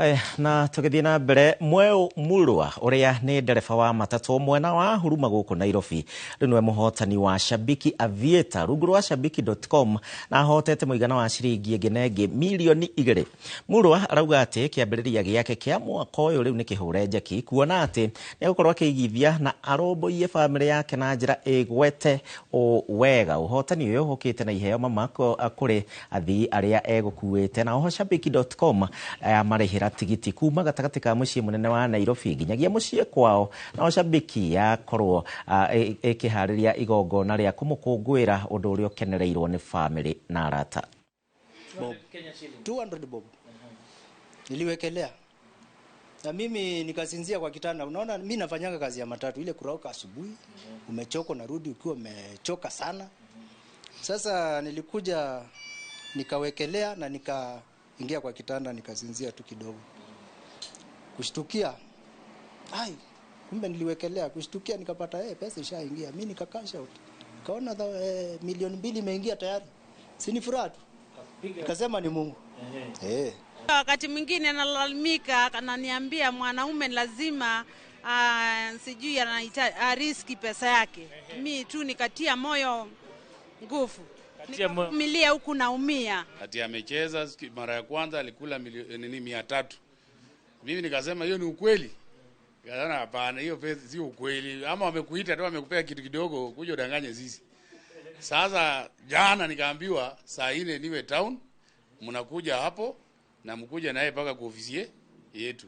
Haya, na tũgĩthiĩ na mbere, Mweu Mulwa ũrĩa nĩ ndereba wa matatũ mwena wa Huruma gũkũ Nairobi rĩu nĩwe mũhotani wa Shabiki Aviator rungu rwa shabiki.com na ahotete mũigana wa ciringi ĩngĩ na ĩngĩ milioni 2. Mulwa arauga atĩ kĩambĩrĩria gĩake kĩa mwaka ũyũ rĩu nĩ kĩhũre njeki, kuona atĩ nĩ egũkorwo akĩigithia na arũmbũiye bamĩrĩ yake na njĩra ĩgwete ũ wega. Ũhotani ũyũ ũkĩte na iheo mama kũrĩ athii arĩa egũkuĩte, na oho shabiki.com marĩhĩra tigiti kuma gatagatĩ ka mũciĩ mũnene wa Nairobi nginyagia mũciĩ kwao, nao Shabiki yakorwo ĩkĩharĩria igongona rĩa kũmũkũngũĩra, ũndũ ũrĩa ũkenereirwo nĩ bamĩrĩ na arata. Bob. 200 bob niliwekelea na mimi nikasinzia kwa kitanda. Unaona, mi nafanyanga kazi ya matatu, ile kurauka asubuhi, umechoka, unarudi ukiwa umechoka sana. Sasa nilikuja nikawekelea na nikaingia kwa kitanda, nikasinzia tu kidogo. Kushtukia, ai, kumbe niliwekelea. Kushtukia nikapata pesa ishaingia. Mi nika cash out, nikaona 2 milioni imeingia tayari. Si ni furaha tu, nikasema ni Mungu eh. Wakati mwingine analalamika, ananiambia mwanaume lazima sijui anaita arisk pesa yake. Mi tu nikatia moyo nguvu, nikavumilia huku naumia. Ati amecheza mara ya kwanza alikula nini 300. Mimi nikasema hiyo ni ukweli. Nikasema hapana, hiyo pesa sio ukweli. Ama wamekuita tu, wamekupea kitu kidogo kuja udanganye sisi. Sasa jana nikaambiwa saa 4 niwe town, mnakuja hapo na mkuja naye mpaka kwa ofisi yetu.